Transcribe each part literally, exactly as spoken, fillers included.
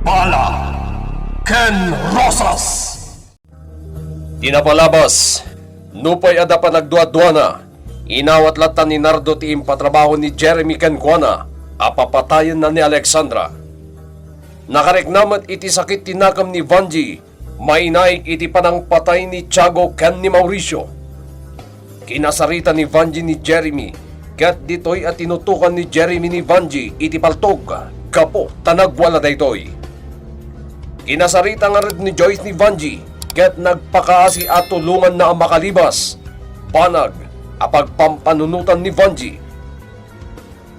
Bala ken Rosas. Ti napalabas, nupay adda panagduaduana, inawat latta ni Nardo ti impatrabaho ni Jeremy kenkuana a papatayenna ni Alexandra. Nakarikna met iti sakit ti nakem ni Vanji, mainaig iti panangpatay ni Tiago ken ni Mauricio. Kinasarita ni Vanji ni Jeremy, ket ditoy a tinutokan ni Jeremy ni Vanji iti paltog gapu ta nagwala daytoy. Kinasarita ngarud ni Joyce ni Vanji, ket nagpakaasi a tulonganna a makalibas, banag a pagpampanunotan ni Vanji.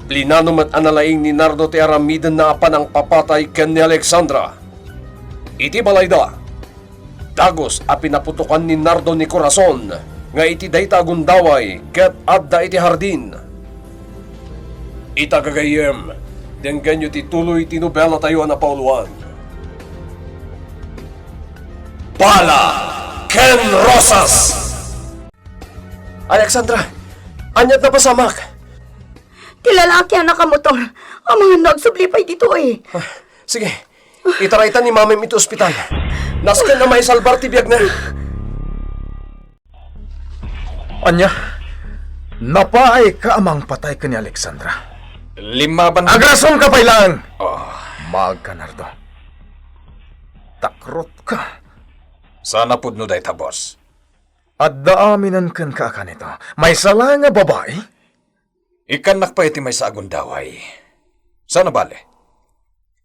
Plinano met a nalaing ni Nardo ti aramidenna a panangpapatay ken ni Alexandra. Iti balayda, dagus a pinaputokan ni Nardo ni Corazon nga iti dayta a gundaway ket adda iti hardin. Ita gagayyem, denggenyo ti tuloy ti nobelatayo a napauluan. Bala ken Rosas! Alexandra, ania't napasamak? Ti lalaki a nakamotor, amangan no agsubli pay ditoy. Ah, sige, itaraytan ni Mamim iti ospital. Nasken a maisalbar ti biagna. Ania? Napaayka a mangpatay ken ni Alexandra? Limmaban. Agrason ka pay laeng! Ah. Maagka, Nardo. Takrotka. Saan a pudno dayta, boss. Adda aminen kenka a kanito. Maysa laeng a babai? Ikkannak pay iti maysa a gundaway. Saan a bale?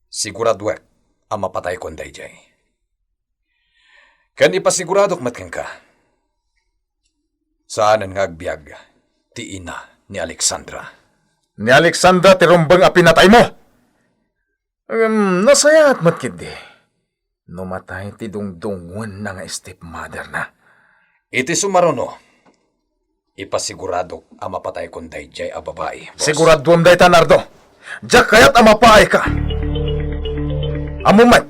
Siguraduek a mapataykon daydiay. Ken ipasiguradok met kenka, saanen nga agbiag ti ina ni Alexandra. Ni Alexandra ti rumbeng a pinataymo! Ngem nasayaat met ketdi no matay ti dungdungngoenna nga stepmotherna. Iti sumaruno, ipasiguradok a mapataykon daydiay a babai, boss. Siguraduem dayta, Nardo. Diak kayat a mapaayka. Ammom met,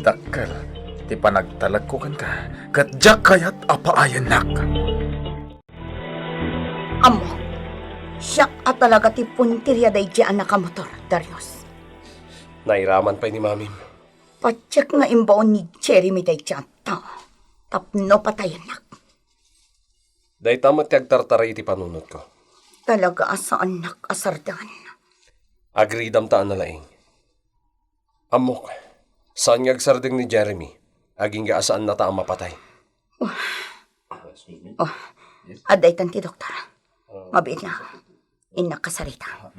dakkel ti panagtalekko kenka, ket diak kayat a paayennak. Ammok, siak a talaga ti punteria daydiay a nakamotor, Darius. Nairaman pay ni Mamim. Patiek nga imbaon ni Jeremy daydiay a tao tapno patayennak. Dayta met ti agtartaray iti panunotko. Talaga a saannak a sardengan. Agridam ta a nalaing. Ammok, saan nga agsardeng ni Jeremy, agingga a saannata a mapatay. Oh, adda itan ti doktor. Mabiit na. Innak kasarita.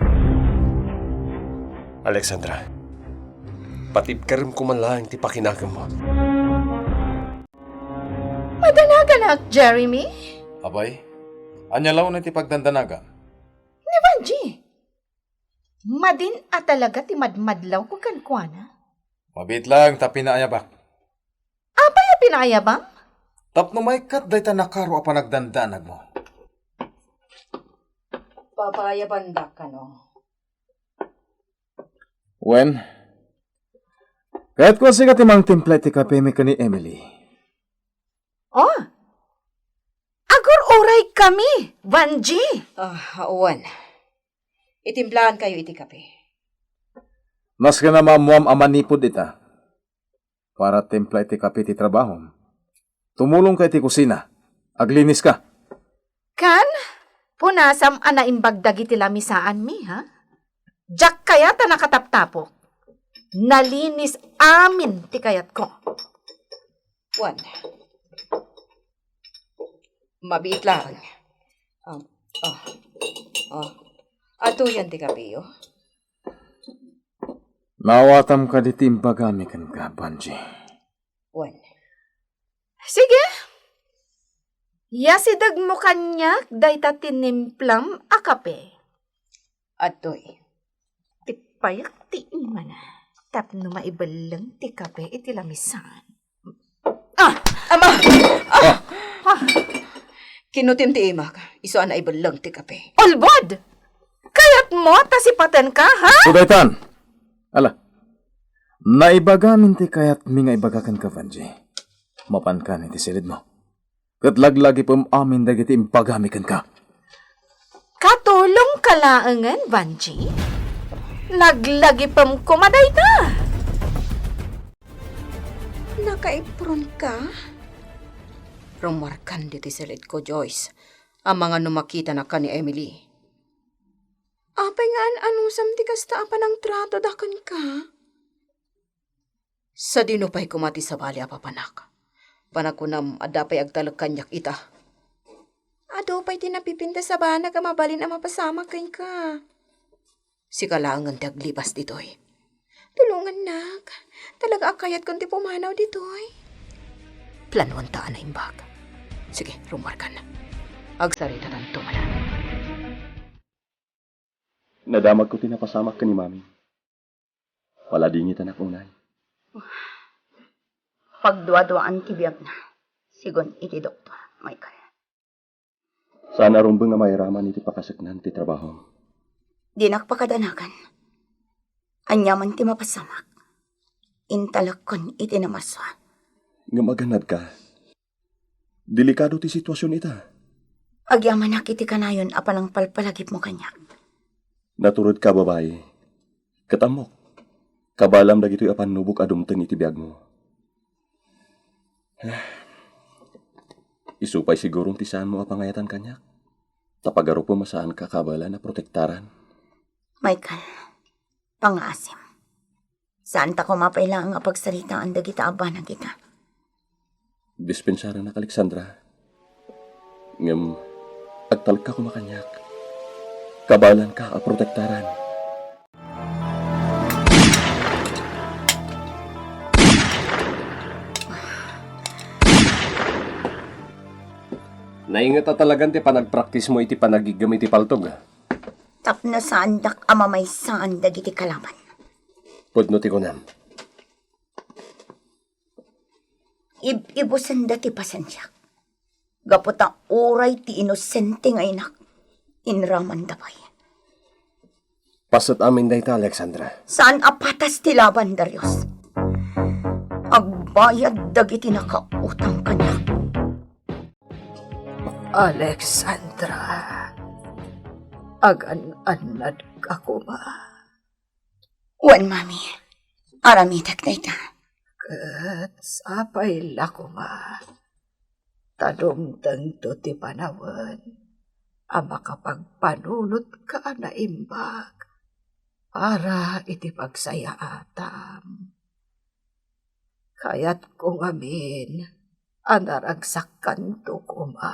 Alexandra, patibkarem koma laeng ti pakinakemmo. Madanaganak, Jeremy? Abay, ania laeng ti pagdandanagam? Ni Vanji. Madin a talaga ti madmadlawko kenkuana. Mabiit laeng ta pinaayabak. Apay a pinaayabam? Tapno maikkat dayta nakaro a panagdandanagmo. Papaayabandak kano? Wen, kayatko a sika ti mangtimpla iti kapemi ken ni Emily. Oh, agur-uray kami, Vanji. Ah, wen. Itimplaankayo iti kape. Nasken a maammoam a manipud ita. Para timpla iti kape ti trabahom, tumulongka iti kusina. Agliniska. Kan, punasam a naimbag dagiti lamisaanmi, ha? Diak kayat a nakataptapok. Nalinis amin ti kayatko. Wen. Mabiit laeng. Um, oh. Oh. Atuyen ti kapeyo. Naawatam kadi ti imbagami kenka, Vanji. Wen. Sige. Yasidegmo kaniak dayta tinimplam a kape. Adtoy. Tippayak ti imana tapno maibelleng ti kape iti lamisaan. Ah! Ama! Ah! Ah! Kinutim ti imak, isu a naibelleng ti kape. Ulbod! Kayatmo ta sipatenka, ha? Sudaytan! Ala, naibagamin ti kayatmi nga ibaga kenka, Vanji. Mapankan iti silidmo. Ket laglagipem amin dagiti imbagami kenka. Katulongka laengen, Vanji? Laglagipem koma dayta. Nakaipronka? Rummuarkan ditoy silitko, Joyce. Amangan no makitanaka ni Emily. Apay nga an-anusam ti kasta a panangtratoda kenka? Sadino pay koma ti sabali a papanak? Panakunam, adda pay agtalek kaniak ita. Adu pay ti napipintas a banag a mabalin a mapasamak kenka. Sika laengen ti aglibas ditoy. Tulongannak. Talaga a kayatkon ti pumanaw ditoy. Planuanta a naimbag. Sige, rummuarkan. Agsaritatanto manen. Nadamagko ti napasamak ken ni Mami. Paladingitanak unay. Pagduaduaan ti biagna, sigun iti doktor, Michael. Saan a rumbeng a mairaman iti pakaseknan ti trabahom. Dinak pakadanagan. Aniaman ti mapasamak, intalekkon iti namarsua. Ngem agannadka. Delikado ti situasion ita. Agyamanak iti kanayon a panangpalpalagipmo kaniak. Naturedka a babai. Ket ammok, kabaelam dagitoy a pannubok a dumteng iti biagmo. Isu pay siguro ti saanmo a pangayatan kaniak. Ta pagarupem a saanka kabaelan a protektaran. Michael, pangngaasim. Saanta koma pay laeng a pagsaritaan dagita a banag ita. Dispensarenak, Alexandra. Ngem, agtalekka koma kaniak. Kabaelanka a protektaran. Nainget a talagan ti panagpraktismo iti panagiggem iti paltog. Tapno saandak a mamaysaan dagiti kalaban. Pudno ti kunam. Ib-ibusenda ti pasensiak. Gapu ta uray ti inosente nga inak, inramanda pay. Paset amin dayta, Alexandra. Saan a patas ti laban, Darius. Agbayad dagiti nakautang kaniak. Alexandra, agan-annadka koma. Wen, Mami. Aramidek dayta. Ket sapay la koma ta dumtengto ti panawen a makapagpanunotka a naimbag para iti pagsayaatam. Kayatko ngamin a naragsakkanto koma.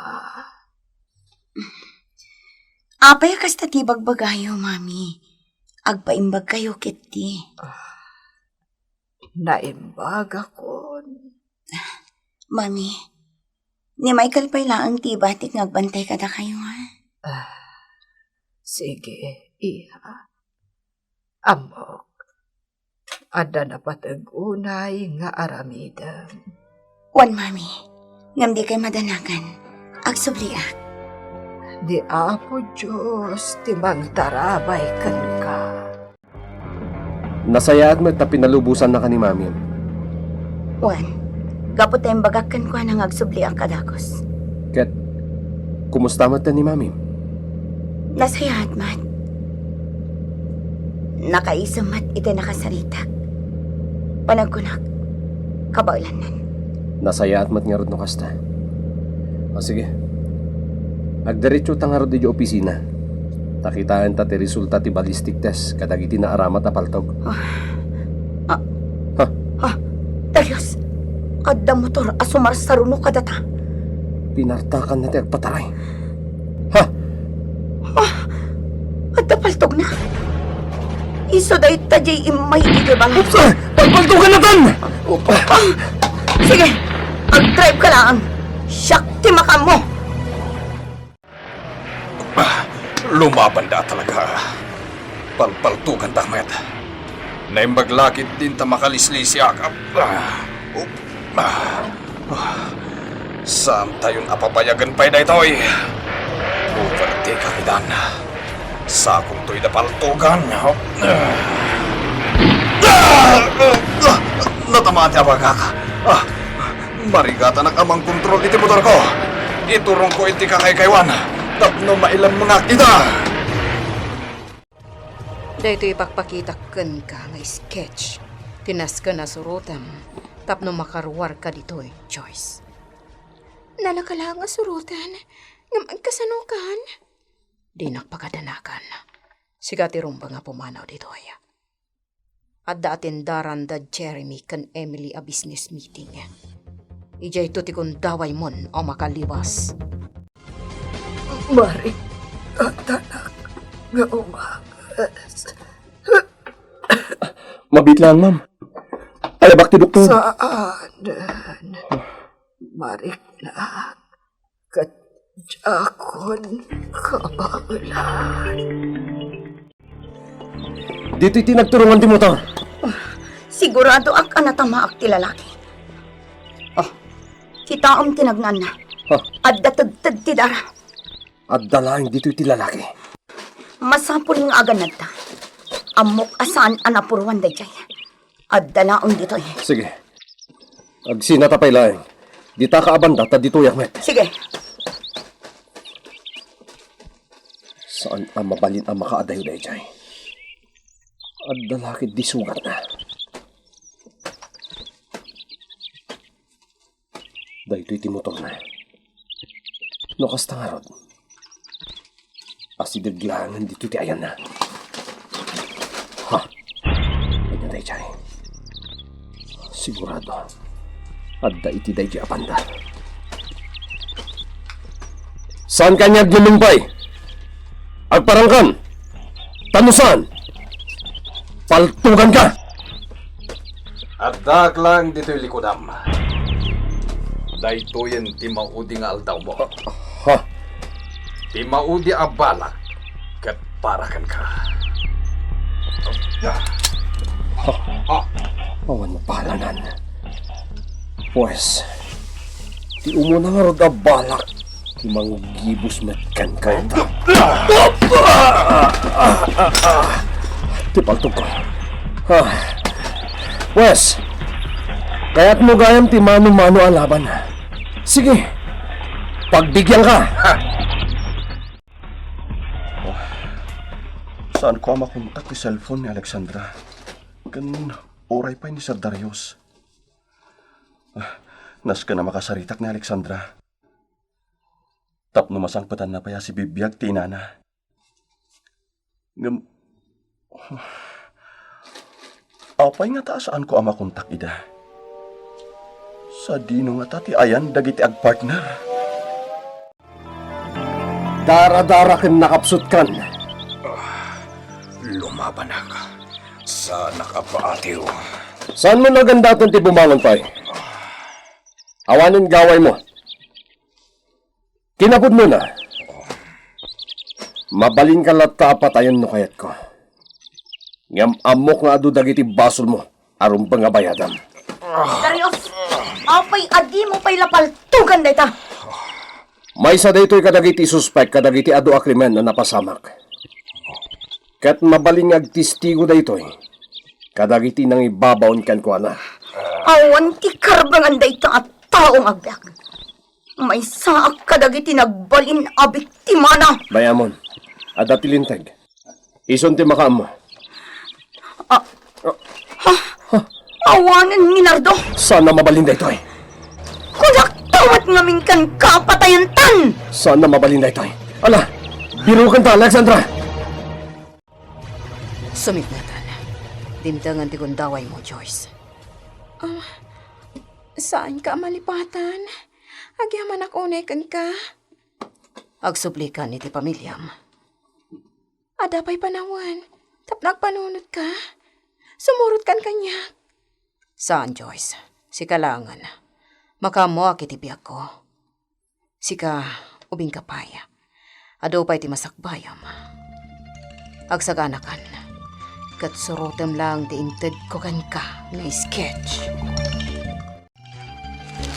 Apay a kasta ti bagbagayo, Mami? Agpaimbagkayo ketdi. Ah, naimbagakon. Mami, ni Michael pay laeng ti ibatik nga agbantay kadakayo, ha? Ah, sige, iha. Ammok, adda napateg unay nga aramidem. Wen, Mami, ngem dikay madanagan. Agsubliak. Ni Apo Dios ti mangtarabay kenka. Nasayaat met ta pinalubosannaka ni Mami. Wen, gapu ta imbagak kenkuana nga agsubliak a dagus. Ket, kumusta met ni Mami? Nasayaat met. Nakaisem met iti nakasaritak. Panagkunak, kabaelannan. Nasayaat met ngarud no kasta. O, sige. Agdiretsota ngarud idiay opisina. Ta kitaenta ti resulta ti ballistic test kadagiti naaramat a paltog. Ah. Ah. Ha? Ah. Darius, adda motor a sumarsaruno kadata. Pinartakanna ti agpataray. Ha? Ah. Adda paltogna. Isu dayta diay immay iti balay. Oops! Pagpaltogannatan! Ah. Sige, agdrive ka laeng. Siak ti makaammo. Ah, lumabanda talaga. Palpaltoganta met. Naimbag la ketdin ta makalislisiak. Ah, op, ah, ah. Saantayon a papayagen pay daytoy. Overtake-ak idan. Sakonto ida paltogan. Ah, ah, ah, natamaan ti abagak. Ah, Marigatanak a mangkontrol iti motorko. Iturongko iti kakaykaywan tapno mailemmengak ida. Daytoy ipakpakitak kenka nga sketch ti nasken a surotem tapno makaruarka ditoy, Joyce. Nalaka la nga suroten, ngem kasanokan? Dinak pagadanagan. Sika ti rumbeng a pumanaw ditoy. Adda atendaran da Jeremy ken Emily a business meeting. Idiayto ti kundawaymon a makalibas. Marik, addanak nga umagas. Mabiit lang, ma'am. Ayabak ti doktor. Saan. Marik lang. Ket diakon kabaelan. Ditoy ti nagturongan ti motor. Siguradoak a natamaak ti lalaki. Ah. Kitaem ti nagnanna. Ah. Adda tegted ti dara. Adda laeng ditoy ti lalaki. Masapul nga agannadta. Ammok a saan a napuruan daydiay. Adda laeng ditoy. Sige. Agsinata pay laeng. Dita ka a banda ta ditoyak met. Sige. Saan a mabalin a makaadayo daydiay? Adda la ketdi sugatna. Daytoy ti motorna. No kasta ngarud, asideg laengen ditoy ti ayanna. Ha? Ania daydiay? Sigurado, adda iti daydiay a banda. Saan ka ania agnunumpay? Agparangkan! Ta no saan, paltuganka! Addaak laeng ditoy likudam. Daytoyen ti maudi nga aldawmo. Ha? Ti maudi a balak ket para kenka. Ha? Awan balanan. Pues, ti umuna ngarud a balak ti manggibus met kenka ita. Ti paltogko. Ah. Pues, kayatmo gayam ti mano-mano a laban. Sige, pagbibiangka. Saanko a makontak ti cellphone ni Alexandra. Ken uray pay ni Sir Darius. Ah, nasken a makasaritak ni Alexandra. Tapno masangpetanna pay a sibibiag ti inana. Ngem, apay ngata a saanko a makontak ida? Sadino ngata ti ayan dagiti agpartner? Daradara ken nakapsutkan. Ah, lumabanak. Saanak a paatiw. Saanmo nagandaton ti bumangon pay? Awanen gawaymo. Kinapudnona, mabalinka latta a patayen no kayatko. Ngem ammok nga adu dagiti basolmo a rumbeng a bayadam. Darius, apay a dimo pay la paltugan dayta? Maysa daytoy kadagiti suspek kadagiti adu a krimen a napasamak. Ket mabalin nga agtistigo daytoy kadagiti nangibabaon kenkuana. Awan ti karbengan dayta a tao nga agbiag. Maysaak kadagiti nagbalin a biktimana. Bay-amon, adda ti linteg. Isun ti makaammo. Ah, ha? Awanen ni Nardo. Saan a mabalin daytoy? Kunak ta met ngamin kenka a patayentan. Saan a mabalin daytoy? Ala, birukenta, Alexandra! Sumitngetan. Dimtengen ti gundawaymo, Joyce. Ah, saanka a malipatan? Agyamanak unay kenka. Agsublikan iti pamiliam. Adda pay panawen tapno agpanunotka? Sumurotkan kaniak. Saan, Joyce. Sika laengen. Makaammoak iti biagko. Sika, ubingka pay. Adu pay ti masakbayam. Agsaganakan. Ket surotem laeng ti intedko kenka nga sketch.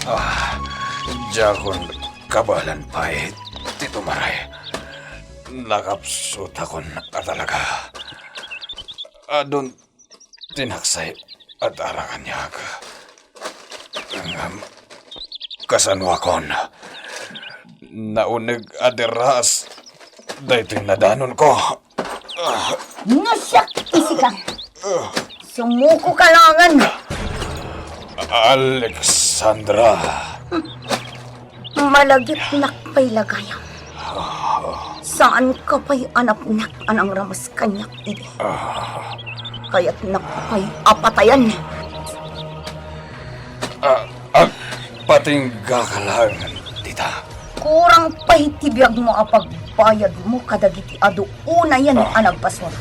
Ah, diakon kabaelan pay ti tumaray. Nakapsutakon a talaga. Adun ti naksay a dara kaniak. Ngem kasanoakon? Nauneg a derras daytoy nadanonko. No siak ti sika, sumukoka laengen. Alexandra. Malagipnak pay la gayam. Saanka pay a napnek a nangrames kaniak idi. Kayatnak pay a patayan. Ah, agpatinggaka laeng dita. Kurang pay ti biagmo a pagbayadmo kadagiti adu unayen a nagbasol.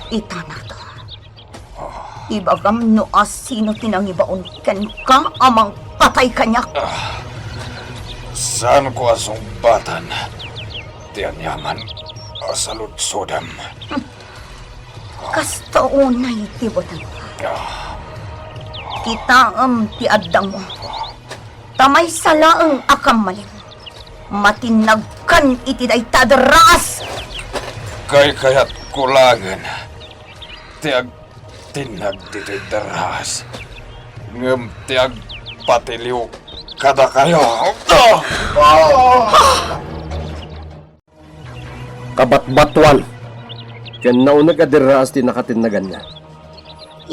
Ita, Nardo. Ibagam no asino ti nangibaon kenka a mangpatay kaniak. Ah, saanko a sungbatan ti aniaman a saludsodem. Kasta unay ti buteng. Ah. Kitaem ti addangmo. Ta maysa laeng a kammalim. Matinnagkan iti dayta a derraas. Kaykayatko laengen ti ag- Tinnag ditoy derraas, ngem ti agpatiliw kadakayo. Kabatbatuan ken nauneg a derraas ti nakatinnaganna.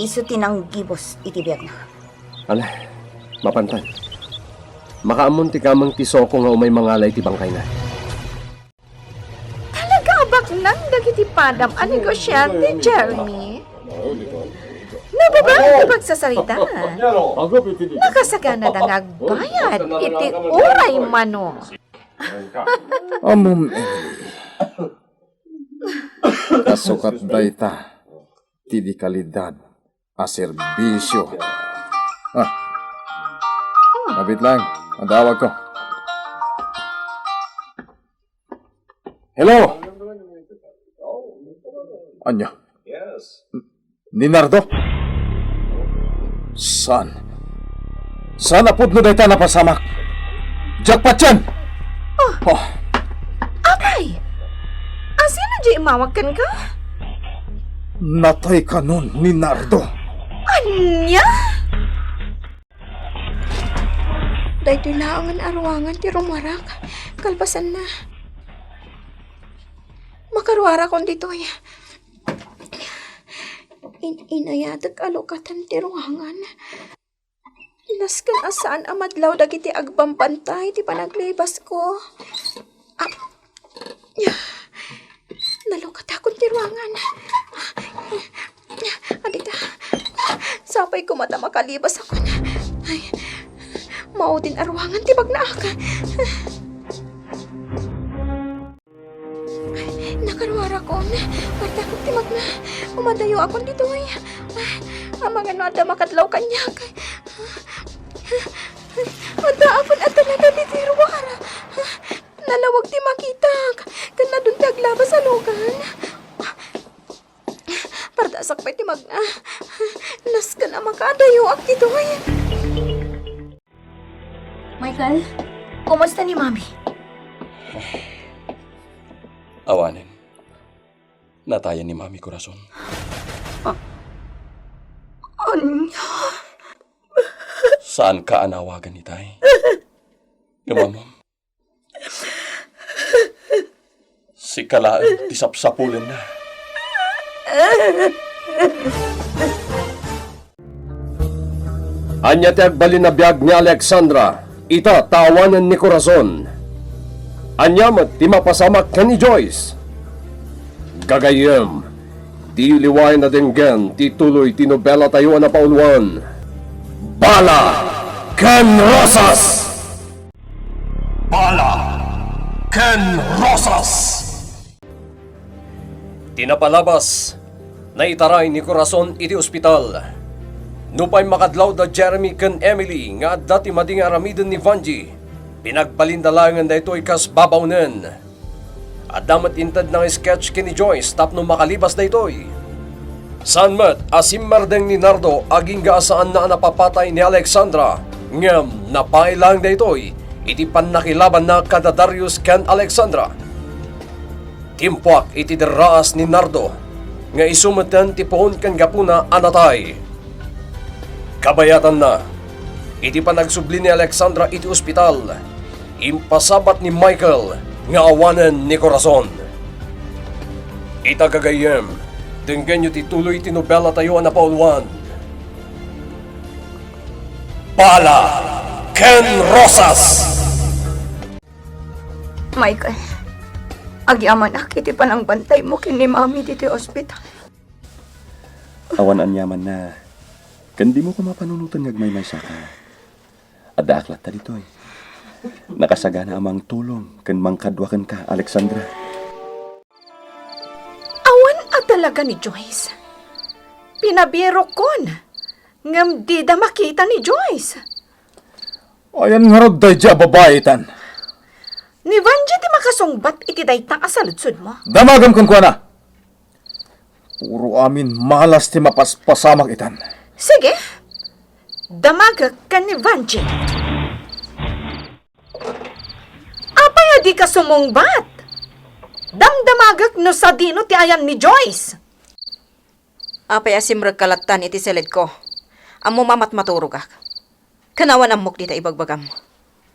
Isu ti nanggibus iti biagna. Ala, mapantan. Makaammon ti kameng ti Soko nga umay mangala iti bangkayna. Talaga a baknang dagiti padam a negosiante, Jeremy. Nababain ti pagsasarita. Nakasaganada nga agbayad iti uray mano. Ammom, Emily. Kasukat dayta ti dekalidad a serbisio. Ah. Abit lang, adawagko. Hello? Ania? Ni Nardo? Saan? Saan a pudno dayta a napasamak? Diak patien! Oh. Oh. Apay! Asino diay immawag kenka? Natay kanon ni Nardo. Ania? Daytoy laengen a ruangan ti rummuarak. Kalpasanna, makaruarakon ditoy. In-, inayadek a lukaten ti ruangan. Nasken a saan a madlaw dagiti agbambantay ti panaglibasko. Ah, nalukatakon ti ruangan. Adita, sapay koma ta makalibasakon. Ay, maudin a ruangan ti bagnaak. Nakaruarakon. Partakot ti magna. Umadayoakon ditoy. Amangan no adda makadlaw kaniak. Addaakon a talaga ditoy ruar. Nalawag ti makitak. Ken nadun ti aglabas a lugan. Pardasak pay ti magna. Nasken a makadayoak ditoy. Michael, kumusta ni Mami? Awanen. Natayen ni Mami Corazon. Ah, ania? Saanka a nawagan itay? Ngem ammom, sika laeng ti sapsapulenna. Ania ti agbalin a biag ni Alexandra ita ta awanen ni Corazon? Ania met ti mapasamak ken ni Joyce? Gagayyem, diyo liwaen a denggen ti tuloy ti nobelatayo a napauluan, Bala ken Rosas! Bala ken Rosas! Ti napalabas, naitaray ni Corazon iti ospital. Nupay makadlaw da Jeremy ken Emily nga adda ti madi nga aramiden ni Vangie, pinagbalinda laengen daytoy kas babaonen. Adda met intedna nga sketch ken ni Joyce tapno makalibas daytoy. Saan met a simmardeng ni Nardo agingga a saanna a napapatay ni Alexandra, ngem napaay laeng daytoy iti pannakilabanna kada Darius ken Alexandra. Timpuak iti derraas ni Nardo nga isu metten ti puon ken gapuna a natay. Kabayatanna, iti panagsubli ni Alexandra iti ospital, impasabat ni Michael nga awanen ni Corazon. Ita gagayyem, denggenyo ti tuloy ti nobelatayo a napauluan, Bala ken Rosas. Michael, agyamanak iti panangbantaymo ken ni Mami ditoy ospital. Awan aniamanna, ken dimo koma panunoten nga agmaymaysaka. Addaak latta ditoy. Nakasagana a mangtulong ken mangkadua kenka, Alexandra. Awan a talaga ni Joyce. Pinabirokon, ngem dida makita ni Joyce. Ayan ngarud daydiay a babai itan. Ni Vanji ti makasungbat iti dayta a saludsodmo. Damagam kenkuana. Puro amin malas ti mapaspasamak itan. Sige. Damagek ken ni Vanji. Apay a dika sumungbat? Damdamagek no sadino ti ayan ni Joyce. Apay a simrekka lattan iti siledko? Ammom a matmaturogak. Ken awan ammok dita ibagbagam.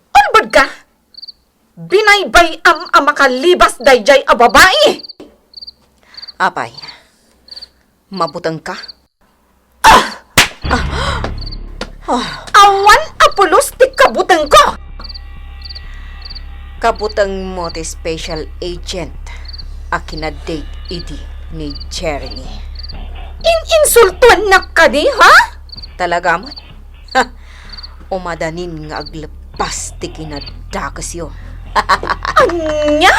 Ulbodka! Binaybay-am a makalibas daydiay a babai! Apay, mabutengka? Ah! Ah! Ah! Awan a pulos ti kabutengko! Kabutengmo ti special agent a kinadate idi ni Jeremy. In-insultuannak kadi, ha? Talaga met? Ha! Umadanin nga agleppas ti kinadakesyo. Ania?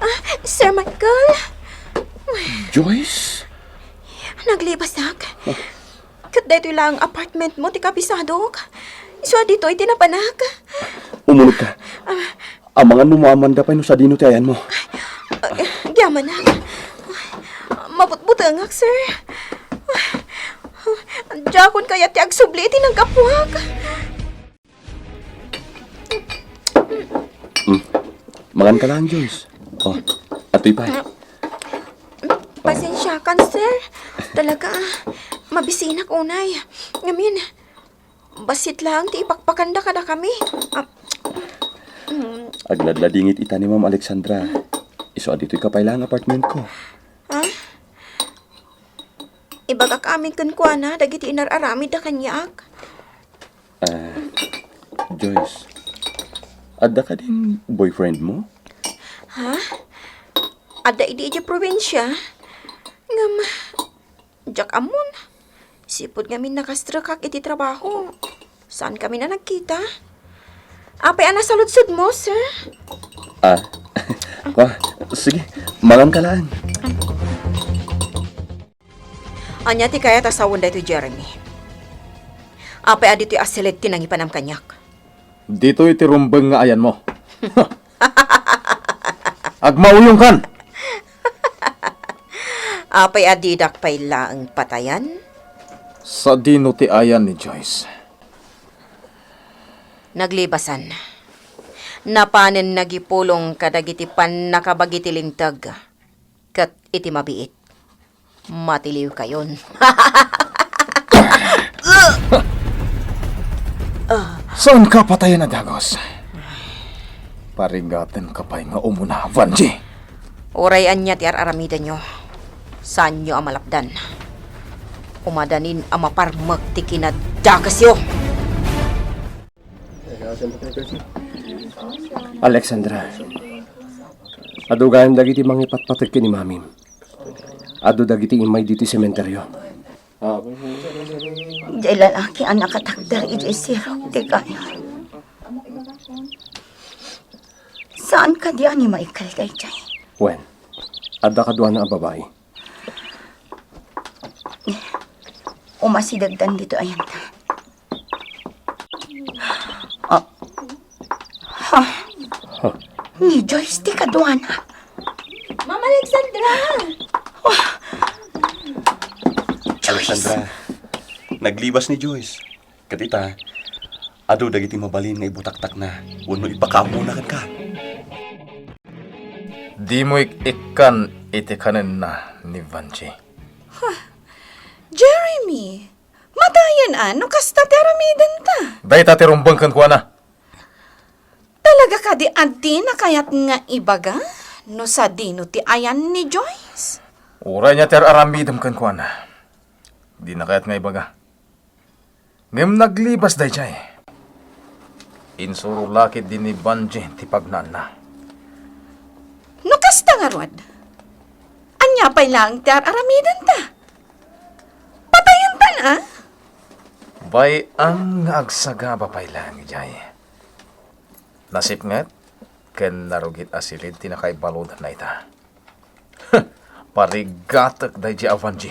Ah, Sir Michael? Joyce? Naglibasak. Ket daytoy lang apartment mo ti kabisadok. Isu a ditoy ti napanak. Umulogka. Ah. Amangan mo maamanda pay no sadino ti ayanmo. Ah, agyamanak. Mabutbutengak, sir. Diakon kayat ti agsubli iti naggapuak. Hmm. Mangan ka lang, Joyce. Oh, atoy pay. Pasensiakan, sir. Talaga, ah, mabisinak unay. Ngamin, bassit lang ti ipakpakanda kadakami. Ah, mm. Agladladingit ita ni Ma'am Alexandra. Isu a ditoy ka pay lang apartment ko. Ha? Ibagak amin kenkuana dagiti inar-aramidda kaniak. Ah, Joyce, adda kadin boyfriend mo? Ha? Adda idi idiay probinsia. Ngem, diak ammon. Sipud ngamin nakastrekak iti trabaho. Saan kami na nagkita? Apay a nasaludsodmo, sir? Ah, kwa, sige, mangan ka lang. Ania ti kayat a sawen daytoy Jeremy? Apay a ditoy a siled ti nangipanam kaniak? Ditoy ti rumbeng nga ayanmo. Agmauyongkan! Apay a didak pay laeng patayan? Sadino ti ayan ni Joyce? Naglibasan, napanen nagipulong kadagiti pannakabagi ti linteg. Ket iti mabiit, matiliwkayon. Saanka patayen a dagus. Parigatenka pay nga umuna, Vanji. Uray ania ti ar-aramidenyo, saanyo a malapdan. Umadanin a maparmek ti kinadakesyo. Alexandra, adu gayam dagiti mangipatpateg ken ni Mamim. Adu dagiti immay ditoy sementeryo. Diay lalaki a nakatakder idiay sirok ti kayo. Saan kadi a ni Michael daydiay? Wen, adda kaduana a babai. Umasidegdan ditoy ayanta. Ah. Ha? Ni Joyce ti kaduana. Ma'am Alexandra! Ah. Joyce! Alexandra, naglibas ni Joyce. Ket ita, adu dagiti mabalin nga ibutaktakna wenno ipakaammona kenka. Dimo ik-ikkan iti kanenna ni Vanji. Huh. Jeremy, matayen a no kasta ti aramidenta. Dayta ti rumbeng kenkuana. Talaga kadi a dina kayat nga ibaga no sadino ti ayan ni Joyce? Uray ania ti ar-aramidem kenkuana, dina kayat nga ibaga. Ngem naglibas daydiay. Insuro la ketdi ni Vangie ti pagnaanna. No kasta ngarud, ania pay laeng ti ar-aramidenta? Patayentan a? Bay-am nga agsagaba pay laeng idiay. Nasipnget ken narugit a silid ti nakaibaludanna ita. Parigatek daydiay a Vangie.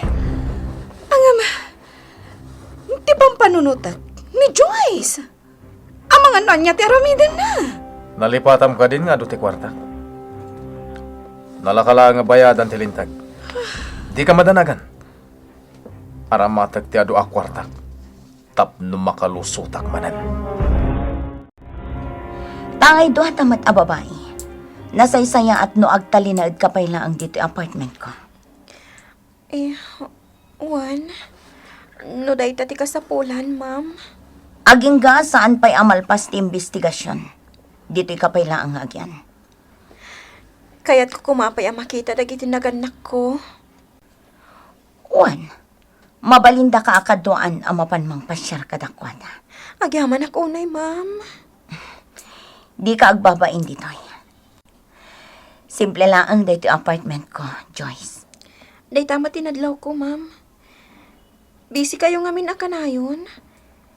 Ngem, ti pampanunotek ni Joyce. Amangan no ania ti aramidenna. Nalipatam kadin nga adu ti kuartak. Nalaka laeng nga bayadan ti linteg. Dika madanagan. Aramatek ti adu a kuartak tapno makalusotak manen. Tangay duata met a babai. Nasaysayaat no agtalinaedka pay laeng ditoy apartmentko. Eh, wen, no dayta ti kasapulan, ma'am. Agingga saan pay a malpas ti imbestigasion. Ditoyka pay laeng nga agian. Kayatko koma pay a makita dagiti nagannakko. Wen, mabalindaka a kaduaan a mapan mangpasiar kadakuada. Agyamanak unay, ma'am. Dika agbabain ditoy. Simple laeng daytoy apartmentko, Joyce. Dayta met ti nadlawko, ma'am. Busy kayo ngamin a kanayon.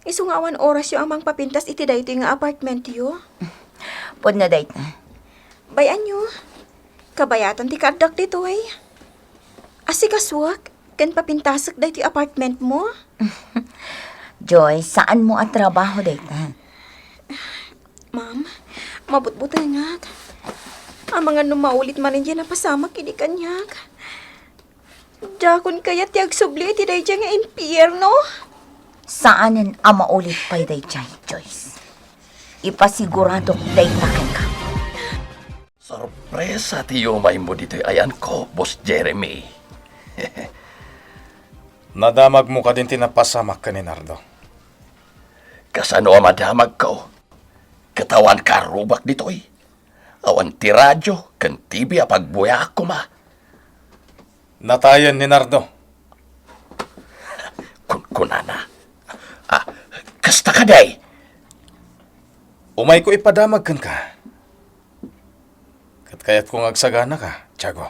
Isu nga awan orasyo a mangpapintas iti daytoy nga apartmentyo. Pudno dayta. Bay-anyo, kabayatan ti kaaddak ditoy. Asikasuak ken papintasek daytoy apartmentmo. Joy, saanmo a trabaho dayta. Ma'am, mabutbutengak. Amangan no maulit manen diay napasamak idi kaniak. Diakon kayat ti agsubli iti daydiay nga impierno. Saanen a maulit pay daydiay, Joyce. Ipasiguradok dayta kenka. Sorpresa ti yumaymo ditoy ayanko, Boss Jeremy. Nadamagmo kadin ti napasamak ken ni Nardo? Kasano a madamagko? Ket awan karrubak ditoy. Awan ti radio ken T V a pagbuyaak koma. Natayen ni Nardo. Kunkunana. Ah, kasta kadi? Umayko ipadamag kenka. Ket kayatko nga agsaganaka, Tiago.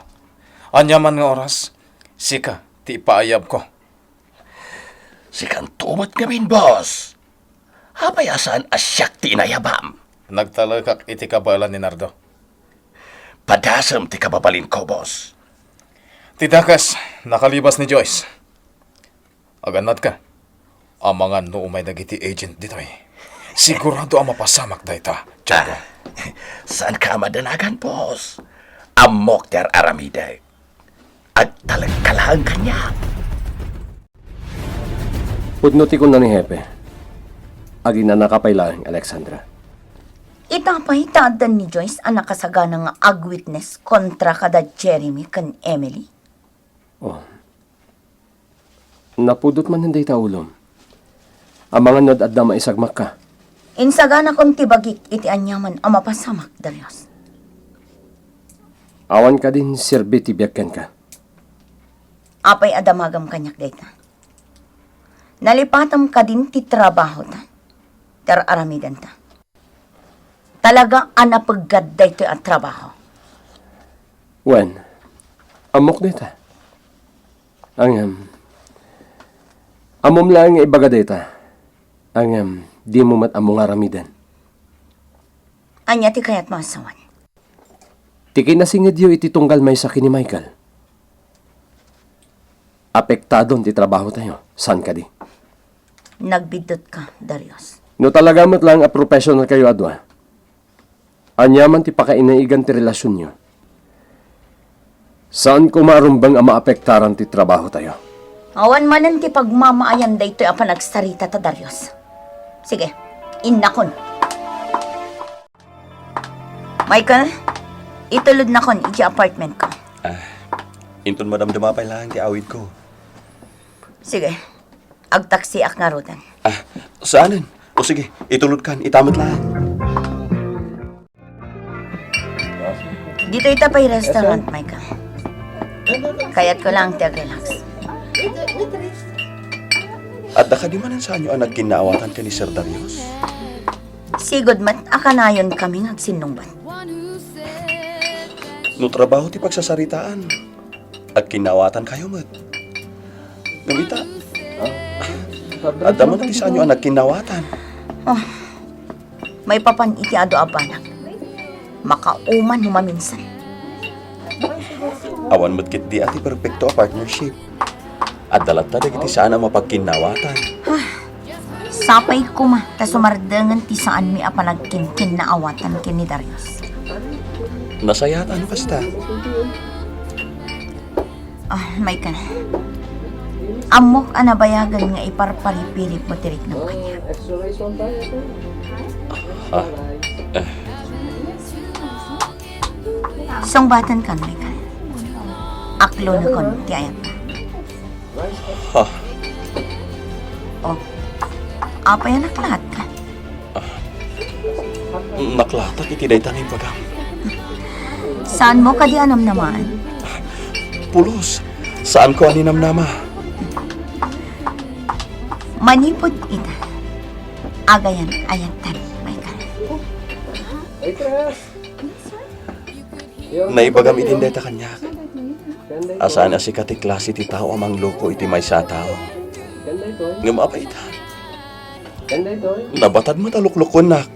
Aniaman nga oras, sika ti ipaayabko. Sikanto met ngamin, boss. Apay a saan a siak ti inayabam? Nagtalekak iti kabaelan ni Nardo. Padasem ti kababalinko, boss. Ti dakes, nakalibas ni Joyce. Agannadka. Amangan no umay dagiti agent ditoy. Sigurado a mapasamak dayta, Tiago. Ah, saanka a madanagan, boss. Ammok ti ar-aramidek. Agtalekka laeng kaniak. Pudno ti kunna ni Hepe. Aginanaka pay laeng, Alexandra. Ita pay ta addan ni Joyce a nakasagana nga agwitness kontra kada Jeremy ken Emily? Oh. Napudot manen dayta ulom. Amangan no ad-adda maisagmakka. Insaganakon ti bagik iti aniaman a mapasamak, Darius. Awan kadin serbi ti biag kenka. Apay a damagam kaniak dayta? Nalipatam kadin ti trabahota, ti ar-aramidenta. Talaga a napeggad daytoy a trabaho. Wen, ammok dayta. Ngem, ammom laeng nga ibaga dayta. Ngem, dimo met ammo nga aramiden. Ania ti kayatmo a sawen? Ti kinasingedyo iti tunggal maysa ken ni Michael. Apektadon ti trabahotayo, saan kadi? Nagbiddutka, Darius. No talaga met laeng a professionalkayo a dua, aniaman ti pakainaigan ti relasionyo, saan koma a rumbeng a maapektaran ti trabahotayo. Awan manen ti pagmamaayan daytoy a panagsaritata, Darius. Sige, innakon. Michael, itulodnakon idiay apartmentko. Ah, inton madamdama pay laeng ti awidko. Sige, agtaksiak ngaruden. Ah, saanen? O sige, itulodkan, ita met laeng. Ditoy ta pay restaurant, Michael. Kayatko lang ti ag-relax. Adda kadi manen saanyo a nagkinnaawatan ken ni Sir Darius? Sigud met a kanayon kami nga agsinnungbat. No trabaho ti pagsasaritaan, agkinnaawatan kayo met. Ngem ita, adda man ti saanyo a nagkinnaawatan. Oh, maipapan iti adu a banag. Makauman no maminsan. Awan met ketdi a ti perpekto a partnership. Adda latta dagiti saan a mapagkinnaawatan. Sapay koma ta sumardengen ti saanmi a panagkinkinnaawatan ken ni Darius. Nasayaat a no kasta. Ah, Michael. Ammok a nabayagen nga iparparipiripmo ti riknam kaniak. Ha? Eh. Sungbatenkan, Michael. Aklonekon ti ayatna. Ha? Oh. Apay a naklaatka? Ah, naklaatak iti dayta nga imbagam. Saanmo kadi a namnamaan? Pulos, saanko a ninamnama. Manipud ita, agayan-ayatan, Michael. Naibagam idin dayta kaniak a saan a sika ti klase ti tao a mangloko iti maysa a tao. Ngem apay ita? Nabatad met a luklukuennak.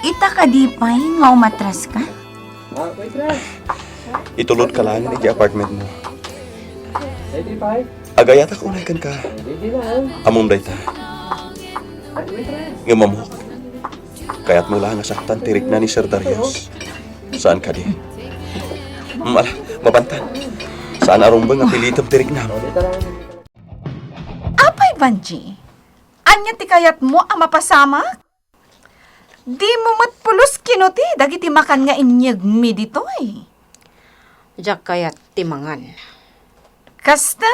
Ita kadi pay nga umatraska? Itulodka laengen iti apartmentmo. Agayatak unay kenka. Ammom dayta. Ngem ammok, kayatmo la nga saktan ti rikna ni Sir Darius. Saan kadi? Mala, mapantan. Saan a rumbeng nga pilitem ti riknam. Apay, Vangie? Ania ti kayatmo a mapasamak? Dimo met pulos kinuti dagiti makan nga inyegmi ditoy. Diak kayat ti mangan. Kasta?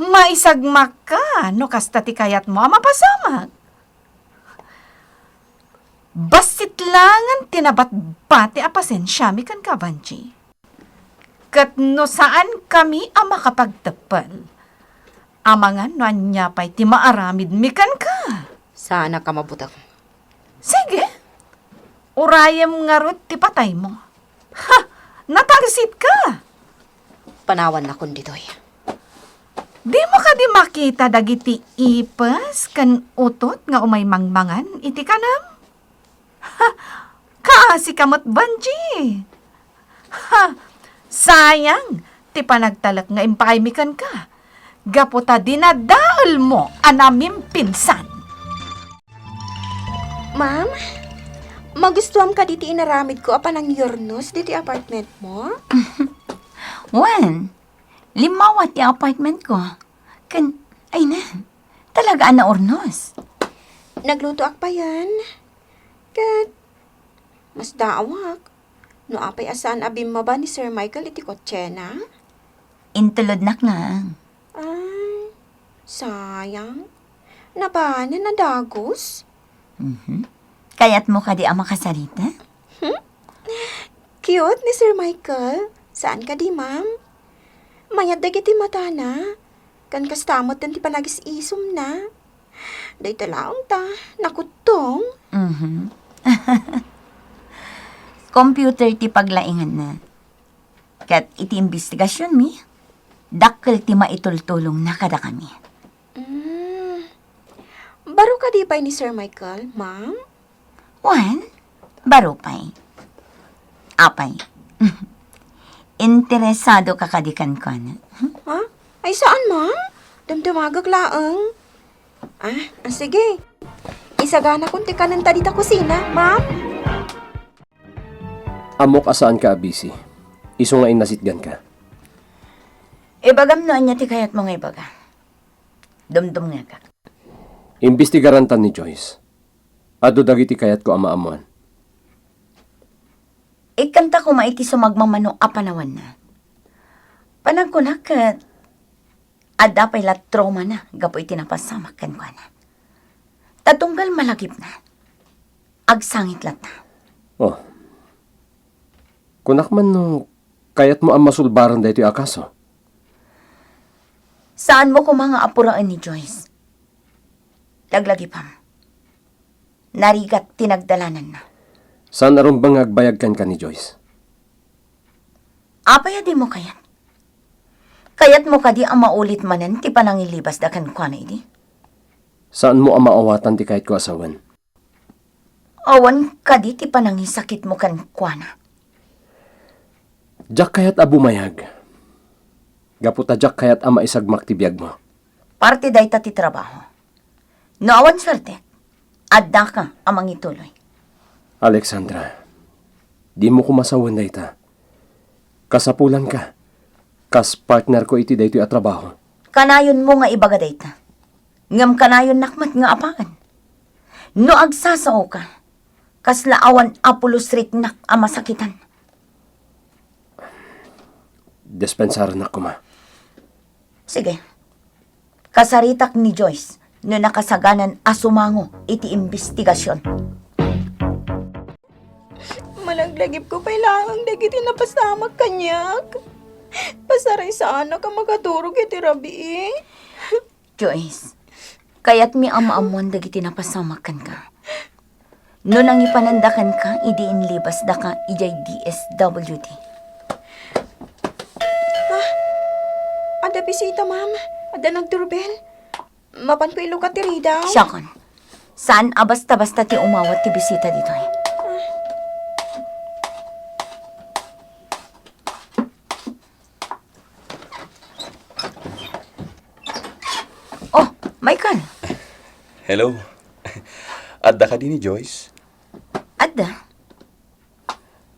Maisagmakka no kasta ti kayatmo a mapasamak. Bassit laengen ti nabatbati a pasensiami kenka, Vangie. Ket no saankami a makapagteppel, amangan no ania pay ti maaramidmi kenka. Saanak a mabuteng. Sige, urayem ngarud ti pataymo. Ha! Natagsitka! Panawannakon ditoy. Dimo kadi makita dagiti ipes ken utot nga umay mangmangan iti kanam? Ha! Kaasika met, Vangie! Ha! Sayang ti panagtalek nga impaaymi kenka, gapu ta dinadaelmo a namimpinsan. Ma'am, magustuam kadi ti inaramidko a panangyurnos ditoy apartmentmo? Wen, limmawa ti apartmentko. Ken, ay na, talaga a naurnos. Naglutoak payen. Ket, masdaawak no apay a saan a bimmaba ni Sir Michael iti kotsena? Intulodnak nga. Ay, sayang. Nabanen a dagus. Mhm. Kayatmo kadi a makasarita? Hmm? Cute ni Sir Michael. Saan kadi, ma'am? Mayat dagiti matana. Ken kasta met ti panagis-isumna. Dayta laeng ta, nakuttong. Mhm. Computer ti paglainganna. Ket iti imbestigasionmi, dakkel ti maitultulongna kadakami. Mm. Baro kadi pay ni Sir Michael, ma'am? Wen, baro pay. Apay, interesado ka kadi kenkuana? Ha? Ay, saan, ma'am? Dumdumagak laeng. Ah, ah, sige. Isaganakon ti kanenta dita kusina, ma'am. Ammok a saanka a busy. Isu nga innasitganka. Ibagam no ania ti kayatmo nga ibaga. Dumdumngegak. Imbestigarantan ni Joyce. Adu dagiti kayatko a maammoan. Ikkanta koma iti sumagmamano a panawanna. Panagkunak ket adda pay la traumana gapu iti napasamak kenkuana. Ta tunggal malagipna, agsangit latta. Oh. Kunak man no kayatmo a masulbaran daytoy a kaso. Saanmo koma nga apuraen ni Joyce. Laglagipem. Narigat ti nagdalananna. Saan a rumbeng nga agbayag kenka ni Joyce? Apay a dimo kayat? Kayatmo kadi a maulit manen ti panangilibasda kenkuana idi? Saanmo a maawatan ti kayatko a sawen? Awan kadi ti panangisakitmo kenkuana? Diak kayat a bumayag. Gapu ta diak kayat a maisagmak ti biagmo. Parte dayta ti trabaho. No awan suertek, addaka a mangituloy. Alexandra, dimo koma sawen dayta. Kasapulanka, kas partnerko iti daytoy a trabaho. Kanayonmo nga ibaga dayta. Ngem kanayonnak met nga apaen. No agsasaoka, kasla awan a pulos riknak a masakitan. Dispensarennak koma. Sige. Kasaritak ni Joyce no nakasaganan a sumango iti imbestigasion. Malaglagipko pay laeng dagiti napasamak kaniak. Pasaraysaannak a makaturog iti rabii. Joyce, kayatmi a maammuan dagiti napasamak kenka. No nangipananda kenka idi inlibasdaka idiay D S W D. Ah, adda bisita, ma'am. Adda nagdurbel. Mapanko ilukat ti ridaw? Siakon. Saan a basta-basta ti umawat ti bisita ditoy. Oh, Michael. Hello. Adda kadi ni Joyce? Adda.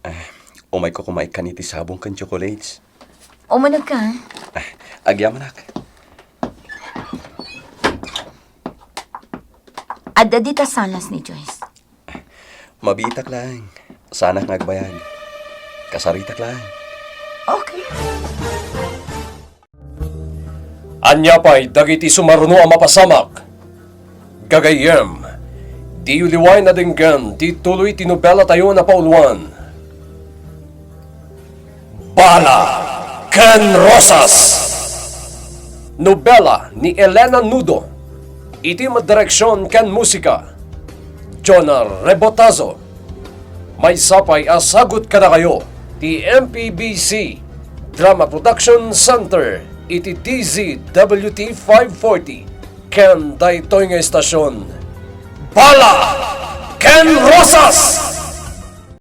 Ah, umayko koma ikkan iti sabong ken chocolates. Umunegka. Ah, agyamanak. Adda dita sanas ni Joyce. Mabiitak laeng. Saanak nga agbayag. Kasaritak laeng. Okay. Ania pay dagiti sumaruno a mapasamak? Gagayyem, diyo liwaen a denggen ti tuloy ti nobelatayo a napauluan. Bala ken Rosas. Nobela ni Elena Nudo. Iti madireksion ken musika, Jonah Rebotazo. Maysa pay a sagut kadakayo ti M P B C Drama Production Center iti D Z W T five forty ken daytoy nga estasion, Bala ken Rosas!